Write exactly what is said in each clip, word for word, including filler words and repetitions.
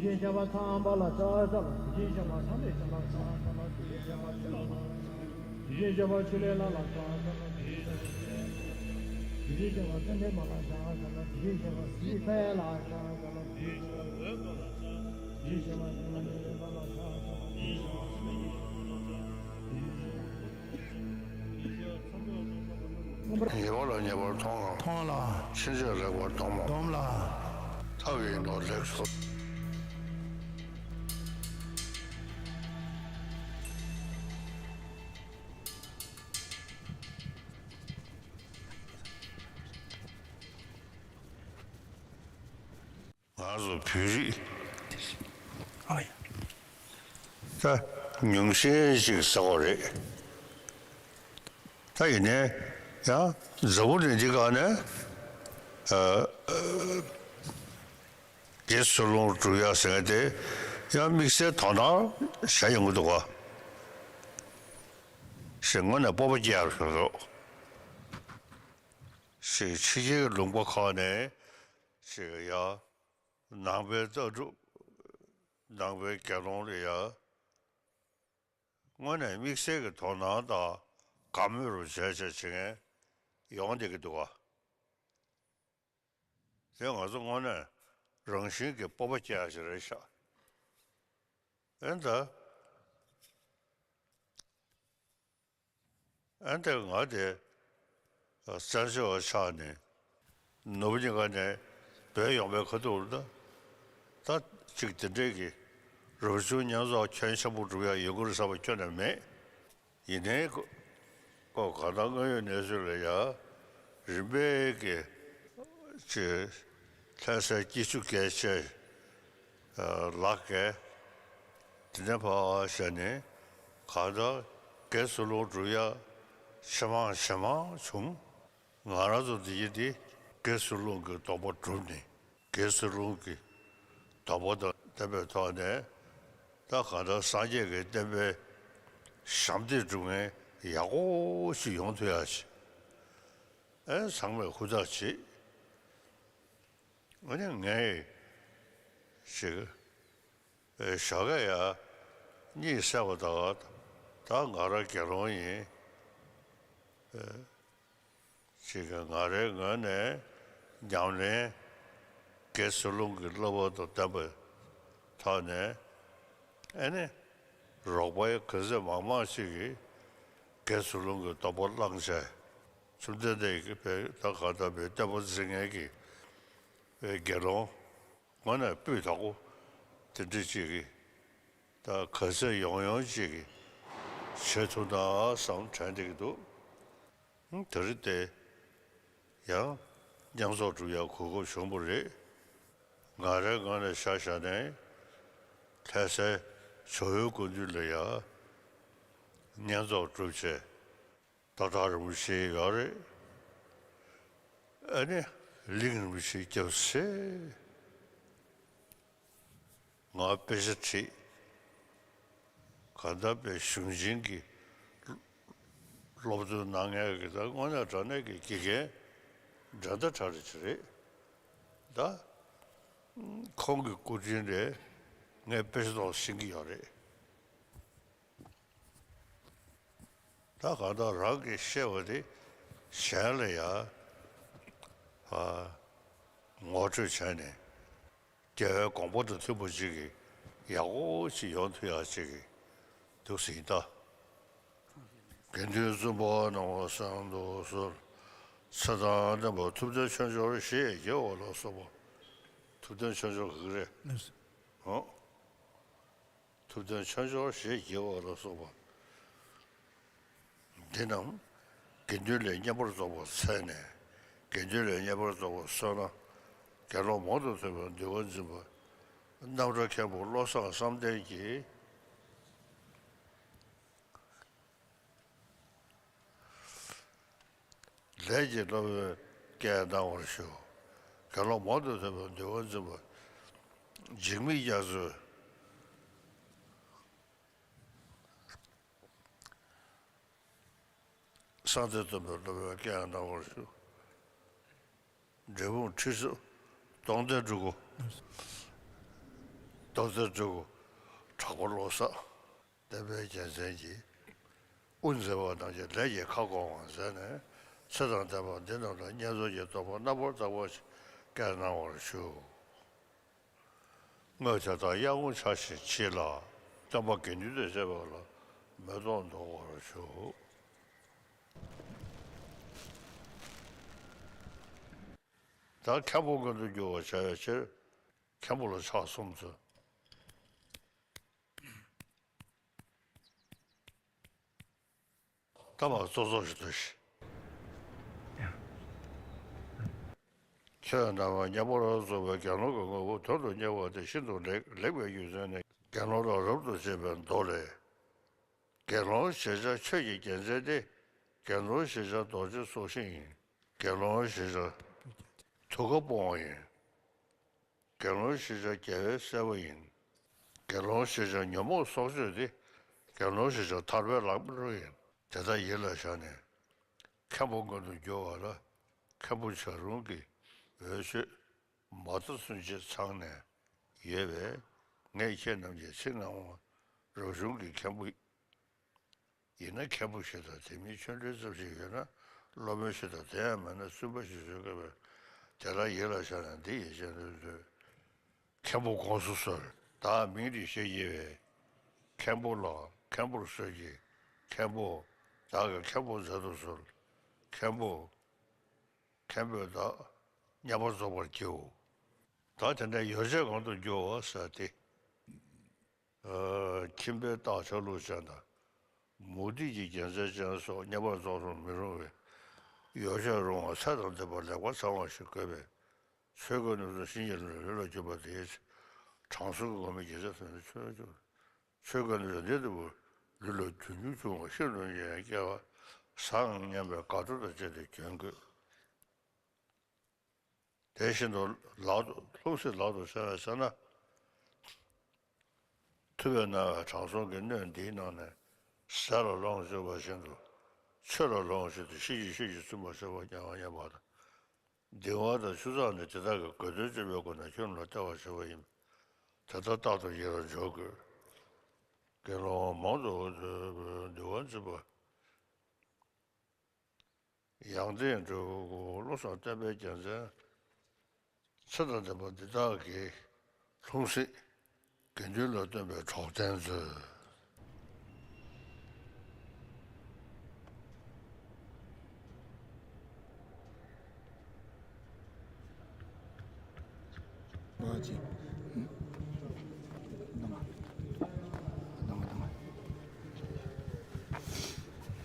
དེ་བཞིན་གཤེགས་པ་ཚངས་པ་ལ་ཕྱག་འཚལ་ལོ། དེ་བཞིན་གཤེགས་པ་ཚངས་པའི་བྱིན་རླབས་ལ་ཕྱག་འཚལ་ལོ། དེ་བཞིན་གཤེགས་པ་ཆུ་ལས་ལ་ལ་ཕྱག་འཚལ་ལོ། དེ་བཞིན་གཤེགས་པ་ཚེ་འདས་མ་ལ་ཕྱག་འཚལ་ལོ། དེ་བཞིན་གཤེགས་པ་གཟིགས་པ་ལ་ཕྱག་འཚལ་ལོ། དེ་བཞིན་གཤེགས་པ་འོད་དཔག་ལ་ཕྱག་འཚལ་ལོ། དེ་བཞིན་གཤེགས་པ་ཉེ་བ་ལ་ཉེ་བར་མཐོང་ལ། མཐོང་ལ། ཕྱིན་ཆད་ལེགས་པར་མཐོང་མ། མཐོང་ལ། ཐབས་ཡིན་ནོ་ལེགས་སོ། ང་ཚོ་བོད་རིགས་ཨ་ཡ། ད་ཉུང་ཤས་ཤིག་ཟེར་བ་རེད། ད་ཡིན་ནའི་ཡང་འཛམ་བུ་གླིང་འདི་སྒང་ནས་ཨ་ཨ་དགེ་ཚུལ་སློང་སྒྲུབ་ཡ་ཟེར་མཁན་དེ་ཡང་དམིགས་བསལ་དོ་སྣང་བྱས་ཡོང་གི་འདུག་ག་ཞེས་དངོས་གནས་སྤོབས་པ་སྐྱེ་ཡག་ཞིག་རེད། ཞེས་ཕྱི་རྒྱལ་གྱི་ལུང་པ་ཁག་ནས་ཞེས་ཡ། ནང་པའི་ལྟ་གྲུབ། ནང་པའི་དགེ་སློང་ལ་ཡ། དངོས་གནས་དམིགས་བསལ་གྱི་དོ་སྣང་དང་དགའ་མོས་རུ་བྱས་བྱས་བྱེད་མཁན་ཡོང་བསྡད་ཀྱི་འདུག་ག་དེ་ང་ཚོ་དངོས་གནས་རང་བཞིན་གྱིས་སྤོབས་པ་སྐྱེ་ཡ་ཞིག་རེད་ཤག་ཨེ་ད། ཨ་ནི་ང་དེ་བཙན་བྱོལ་བ་ཆགས་ནས་ནོར་བུ་གཉིས་ཀ་ནས་བོད་ཡོང་བའི་ཁ་ཐུག་ལ་ད་ད་ཅིག་དེ་འདྲས་ཀྱི་རབ་བྱུང་བསྙེན་རྫོགས་ཁྱོན་ཆེན་པོ་སྒྲུབ་ཡག་ཡོང་གི་རེད་བསམ་པ་ཁྱོན་ནས་མེད། ཡིན་ནའི་ཁོ་ཁོ་གང་ལྟར་དངོས་ཡོད་གནས་ཚུལ་ལ་ཡ་རིམ་པས་ཀྱི་ཅིག་ལྷ་སའི་སྐྱིད་ཆུ་རྒྱལ་ཆེ་ལགས་ཀྱིས་དེ་ནས་ཕར་བཞག་ནས་གང་ལྟར་དགེ་ཚུལ་སློང་སྒྲུབ་ཡ་ཇེ་མང་ཇེ་མང་བྱུང་། ང་རང་ཚོ་འདི་ཡི་འདི་དགེ་ཚུལ་སློང་གི་སྡོམ་པ་སྒྲུབ་ནས་དགེ་ཚུལ་སློང་གི་སྡོམ་པ་དང་ལྡན་པའི་ཐོག་ནས་ད་གང་ལྟར་སངས་རྒྱས་ཀྱི་བསྟན་པའི་ཞབས་འདེགས་སྒྲུབ་མཁན་ཡག་པོ་ཞིག་ཡོང་ཐུབ་ཡ་ཞིག་ཨེ་ཚང་མས་ཧུར་ཐག་བྱེད། ཨ་ནི་ངས་ཞིག་ཨེ་ཞོགས་ཀས་ཡ་གཉིད་སད་པ་དང་ད་ང་རང་དགེ་སློང་ཡིན། ཨེ་ཅིག་གི་ང་རའི་ངོས་ནས་ཉམས་ལེན་དགེ་ཚུལ་སློང་གི་བསླབ་པ་དང་ལྡན་པའི་ཐོག་ནས་ཨ་ནི་རོགས་པ་ག་ཚོད་མང་མང་ཞིག་གིས་དགེ་ཚུལ་སློང་གི་སྡོམ་པ་བླངས་བྱས། བཅོམ་ལྡན་འདས་ཀྱིས་བོད་ད་ག་ད་བོད་བསྟན་པ་འཛིན་མཁན་གྱི་དགེ་སློང་དངོས་གནས་སྤུས་དག་པོ་དེ་འདྲ་ཅིག་གིས་ད་ག་ཚོད་ཡོང་ཡོང་ཅིག་གིས་བྱེད་ཐུབ་ན་བསམ་དྲན་བསྡད་ཀྱི་འདུག་ཧུམ། དེ་རིང་དེ་ཡང་བསྙེན་རྫོགས་སྒྲུབ་ཡག་གོ་སྐབས་བྱུང་བ་རེད། ང་རའི་ངོས་ནས་ཆ་བཞག་ནས་ལྷ་སའི་ཇོ་བོའི་སྐུ་མདུན་ལ་ཡང་བསྙེན་རྫོགས་སྒྲུབ་བྱས། རྟ་བྲག་རིན་པོ་ཆེ་ཡོད་རེད། ཨ་ནི་གླིང་རིན་པོ་ཆེ་སྐྱབས་སུ་མཆི། ང་དཔེ་ཆ་ཁྲིད། གང་ལྟར་དཔེ་གཞུང་ཆེན་གྱི་སློབ་སྟོན་གནང་མཁན་གྱི་ད་དངོས་གནས་དྲང་གནས་ཀྱི་དགེ་རྒན་འགྲན་ཟླ་བྲལ་བ་ཅིག་རེད། ད་ཁོང་གི་སྐུ་དྲིན་ལས་ངས་དཔེ་ཆ་ཐོག་ཤེས་ཀྱི་ཡོད་རེད། ད་གང་ལྟར་རང་གིས་ཤེས་པ་དེ་གཞན་ལ་ཡང་ཨ་ངོ་སྤྲོད་བྱས་ནས་རྒྱལ་བའི་དགོངས་པ་དང་མཐུན་པ་ཅིག་གི་ཡག་པོ་ཅིག་ཡོང་ཐུབ་ཡག་ཅིག་གི་འདུག་ཟིན་ད། དགེ་འདུན་བཙུན་པ་རྣམས་ལ་གསན་དུ་གསོལ། ཚེ་དང་ལྡན་པ་ཐུབ་བསྟན་ཆོས་འབྱོར་ཞེས་བགྱི་བ་ལ་སོགས་པ། ཐུབ་བསྟན་ཆོས་འབྱོར་ག་གི་རེད། ཨོ། ཐུབ་བསྟན་ཆོས་འབྱོར་ཞེས་བགྱི་བ་ལ་སོགས་པ་འདི་རྣམས་དགེ་འདུན་ལས་བསྙེན་པར་རྫོགས་པར་འཚལ་ནས། དགེ་འདུན་ལས་བསྙེན་པར་རྫོགས་པར་གསོལ་ན། དགེ་སློང་མང་དུ་ཐོས་པའི་འདུན་པ་འཛིན་པ། རྣམ་གྲོལ་མཁན་པོ་བློ་བཟང་བསམ་གཏན་གྱིས། ལས་ཀྱི་སློབ་དཔོན་སྐད་གནང་བར་ཞུ། དགེ་སློང་མང་དུ་ཐོས་པའི་འདུན་པ་འཛིན་པ། འཇིགས་མེད་རྒྱ་མཚོས་གསང་བདེ་སྟོན་པའི་སློབ་དཔོན་སྐད་གནང་བར་ཞུ། འབྲས་སྤུངས་ཁྲི་ཟུར་སྟོང་ལྡན་སྤྲུལ་སྐུ། རྡོ་རྗེ་སྤྲུལ་སྐུ་དྲག་པོ་བློ་བཟང་བསྟན་པའི་རྒྱལ་མཚན་གྱིས། དབུ་མཛད་པ་རྣམས་ཀྱི་ལས་ཀྱི་ཁ་སྐོང་བ་མཛད་ནས། ཚེ་དང་ལྡན་པ་འདི་རྣམས་ལ་བསྙེན་རྫོགས་ཀྱི་སྡོམ་པ་རྣམ་པར་དག་པ་ཞིག་བསྐྱེད་གནང་བར་ཞུ། སྔོན་དེ་དག་གཡང་ངོ་ཆགས་ཤིང་འཆི་ལ། སྟོན་པ་དགེ་འདུན་དང་བཅས་པ་ལ་མེ་ཏོག་འདོགས་པར་ཞུ། ད་མཁན་པོ་མངོན་དུ་འགྱུར་བར་བྱ་བའི་ཕྱིར། མཁན་པོ་ལ་ཕྱག་གསུམ་འཚལ། ཐ་མ་གཙོ་གཙོ་ཞིག་ཏུ་ཤི། ཁྱོད་རྣམས་མཉམ་པར་རྫོགས་པའི་དགེ་སློང་གི་དངོས་པོ་དོན་དུ་གཉེར་བ་དེ་ཤིན་ཏུ་ལེགས་ལེགས་པའི་རྒྱུ་མཚན་ནི། དགེ་སློང་དང་རབ་ཏུ་བྱེད་པའི་མདོ་ལས། དགེ་སློང་ཞེས་བྱ་ཆོས་ཀྱི་རྒྱལ་མཚན་ཏེ། དགེ་སློང་ཞེས་བྱ་རྡོ་རྗེ་སྲོག་ཤིང་ཡིན། དགེ་སློང་ཞེས་བྱ་ཐུགས་ཀར་སྤོང་བ་ཡིན། དགེ་སློང་ཞེས་བྱ་རྒྱལ་བའི་སྲས་པོ་ཡིན། དགེ་སློང་ཞེས་བྱ་ཉོན་མོངས་སྲོག་གཅོད་དེ། དགེ་སློང་ཞེས་བྱ་ཐར་པའི་ལམ་སྟོན་ཡིན། དེ་དག་ཡིད་ལ་བཞག་ནས། མཁན་པོ་མངོན་དུ་འགྱུར་བ་ལ། མཁན་པོ་བྱ་རུང་གི་འོས་ཆོས་མ་དག་ཚུན་ཆད་ཚང་ནས་ཡོད་པས། ངས་ཁྱེད་རྣམས་ཀྱི་ཚིག་ངག་དབང་རབ་བྱུང་གི་མཁན་པོ་ཡིན་ན་མཁན་པོ་ཞིག་དང་། དེ་མིན་ཆོ་འཕྲུལ་ཙམ་ཞིག་ཡོད་ན་སློབ་དཔོན་ཞིག་དང་། དེ་ཡང་མེད་ན་བཙུན་པ་ཞིག་བཟོ་དགོས་པས། དེ་ལ་ཡིད་ལ་བཞག་ནས་འདི་ཡི་རྗེས་ཟློས་མཛོད། མཁན་པོ་དགོངས་སུ་གསོལ། བདག་མིང་འདི་ཞེས་བགྱི་བས། མཁན་པོ་ལ་མཁན་པོར་གསོལ་གྱི། མཁན་པོ་བདག་གི་མཁན་པོ་མཛད་དུ་གསོལ། མཁན་པོ་མཁན་པོས་བདག་མཉམ་པར་རྫོགས་པར་བགྱིའོ། ད་དེ་ནས་ཡོ་བྱད་གང་དུ་འགྱུར་བ་ཟེར་ཏེ། ཁྱིམ་པའི་རྟགས་ཆ་ལུགས་ཅན་དང་། མུ་སྟེགས་ཀྱི་རྒྱལ་མཚན་ཅན་སོགས་མཉམ་པར་རྫོགས་སུ་མི་རུང་བས། ཡོ་བྱད་རུང་བ་ཚད་དང་ལྡན་པ་ལེགས་པར་ཚང་བ་ཞིག་དགོས་པས། ཆོས་གོས་རྣམ་གསུམ་བཤེས་གཉེན་ལུས་ལ་གྱུར་པ་དེས། དྲང་སྲོང་གི་གོ་མིང་རྒྱལ་མཚན་ཐོབ་ནས་ཆོས་ལ་འཇུག། ཆོས་གོས་རྣམ་གསུམ་འདི་ལྟ་བུ་ལུས་ལ་རྒྱུན་འཇུག་བྱུང་བ་ཤིན་ཏུ་ཡང་སྐྱེ་བ་བཟང་སྙམ་པའི་དགའ་སྤྲོ་དང་བཅས་ཏེ་གྱོན་དགོས། དེ་བཞིན་དུ་ལག་ཏུ་ལྷུང་བཟེད་ལག་ཏུ་འཆང་བའི་ཚེ་ན། ཐུབ་པས་མནར་བའི་དྲང་སྲོང་གི་སྣོད་འདིའི་ནང་ནས་ཟས་ལ་ལོངས་སྤྱོད་པ་བཞིན་དུ། ཆོས་ལ་ལོངས་སྤྱོད་དེ། ཤེས་བཞིན་ཤེས་བཞིན་བཙུན་པ་བྱེད་པ་སྙམ་པ་སྙམ་པ་དང་། གདིང་བ་དང་ཆུ་གཙང་ནི་དེ་དག་གི་དགོས་དོན་སྤྱོད་པའི་སྒོ་ནས་ཁྱོད་རྣམས་ལ་སྟེར་བར་བྱ་བ་ཡིན། དེ་ལྟར་རྟག་ཏུ་ཡིད་ལ་འཇོག་དགོས། དགེ་སློང་མང་དུ་འདུལ་བ་འཛིན་པ། ཡང་སྟེང་དུ་བློ་བཟང་བསྟན་པའི་རྒྱལ་མཚན། ཚེ་དང་ལྡན་པ་འདི་དག་གིས་ལྷུང་བཟེད་དགེ་འདུན་ལ་སྟོན་པའི་གྲོགས་དན་མཛོད། བ་ཅིག་གདང་ང་། གདང་ང་། གདང་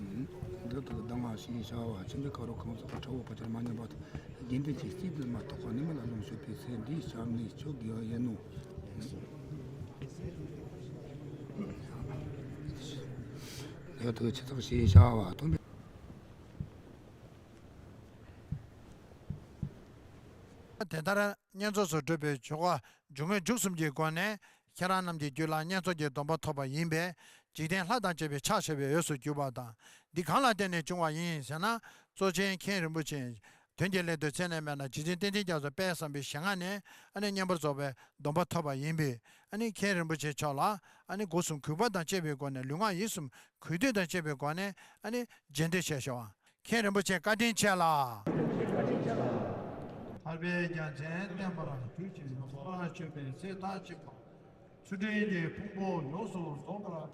ང་། འདི་ལྟར་གདང་ང་ཞེས་བྱ་བ་ཆེན་པོའི་ཁ་རོག་གང་ཟག་གི་ཁྲ་བོ་བ་ཅར་མ་ཉམས་པ་དང་། དགེ་འདུན་གྱི་རྩིས་དུ་མ་གཏོགས་པ་ནི་མི་ལ་ལོངས་སྤྱོད་པའི་ཚེ་འདིའི་སྐྱབས་གནས་མཆོག་དགེ་བ་ཡིན་ནོ། ཡ་དུ་ཆི་ཐག་ཞེས་བྱ་བ་སྟོན་པའི། དེ་ལྟར་བསྙེན་རྫོགས་སུ་གྲུབ་པའི་ཆོ་ག་འབྱུང་ལྔའི་མཇུག་གསུམ་གྱི་སྒོ་ནས་ཁྱེད་རང་རྣམས་ཀྱི་རྒྱུད་ལ་བསྙེན་རྫོགས་ཀྱི་སྡོམ་པ་ཐོབ་པ་ཡིན་པས། འཇིག་རྟེན་ལྷ་དང་བཅས་པའི་ཕྱག་བྱ་བའི་འོས་སུ་གྱུར་པ་དང་། འདི་གང་ལ་བརྟེན་ནས་བྱུང་བ་ཡིན་ཟེར་ན། གཙོ་ཆེན་མཁན་རིན་པོ་ཆེ་དོན་གྱི་སླད་དུ་ཚེ་ནས་མེད་ན་རྗེ་བཙུན་བསྟན་འཛིན་རྒྱ་མཚོ་དཔལ་བཟང་པོའི་ཞལ་སྔ་ནས་ཨ་ནི་བསྙེན་པར་རྫོགས་པའི་སྡོམ་པ་ཐོབ་པ་ཡིན་པས། ཨ་ནི་མཁན་རིན་པོ་ཆེ་མཆོག་ལ་ཨ་ནི་སྒོ་གསུམ་གུས་པ་དང་བཅས་པའི་སྒོ་ནས། ལུས་ངག་ཡིད་གསུམ་གུས་འདུད་དང་བཅས་པའི་སྒོ་ནས་ཨ་ནི་རྗེས་ཟློས་བྱས་ཤོག་མཁན་རིན་པོ་ཆེ་བཀའ་དྲིན་ཆེ་ལ། ཐར་པའི་རྒྱལ་མཚན་བསྟན་པར་གྱུར་ཅིག །ལོངས་སྤྱོད་པའི་ཚེ་མཐའ་གཅིག་པ། ཚུལ་ཁྲིམས་ཀྱི་ཕུང་པོ་ཡོངས་སུ་རྫོགས་པར།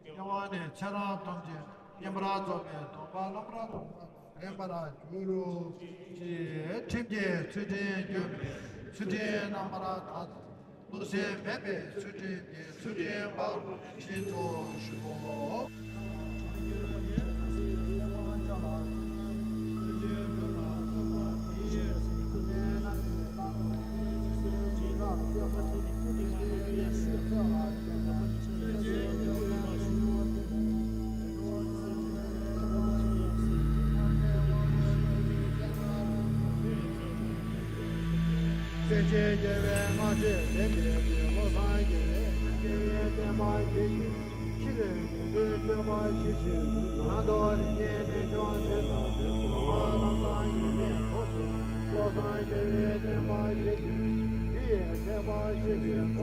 སྐྱེ་བ་ནས་ཚེ་རབས་ཐམས་ཅད་བསྙེན་པར་རྫོགས་པའི་སྡོམ་པ་རྣམ་པར་དག་པ་ལེན་པར་འགྱུར་རོ། ཅེས་ཁྲིམས་ཀྱི་ཚུལ་ཁྲིམས་བསྐྱོན་པའི་ཚུལ་ཁྲིམས་རྣམ་པར་དག་དང་། གནོད་སེམས་མེད་པའི་ཚུལ་ཁྲིམས་ཀྱི་ཚུལ་ཁྲིམས་འབའ་ཞིག་ཏུ་ཞུགས། སེམས་ཅན་དགེ་བའི་སྔགས་ཀྱི་ལས་འདི་ནི། བློ་བཟང་དགེ་བའི་དགེ་བའི་བསྟན་པ་ཡིན། ཕྱི་རོལ་ངན་པའི་སྤྱོད་པ་ཞི་ཞིང་། ནང་དུ་རིགས་ངན་ནད་གཅོད་ཚེ་དང་། ལོག་པར་ལམ་སང་ཉེས་པའི་ཚོགས་སུ། བློ་བཟང་དགེ་བའི་བསྟན་པ་ཡིན། དེ་ཡི་ཐེག་པ་ཆེན་པོའི་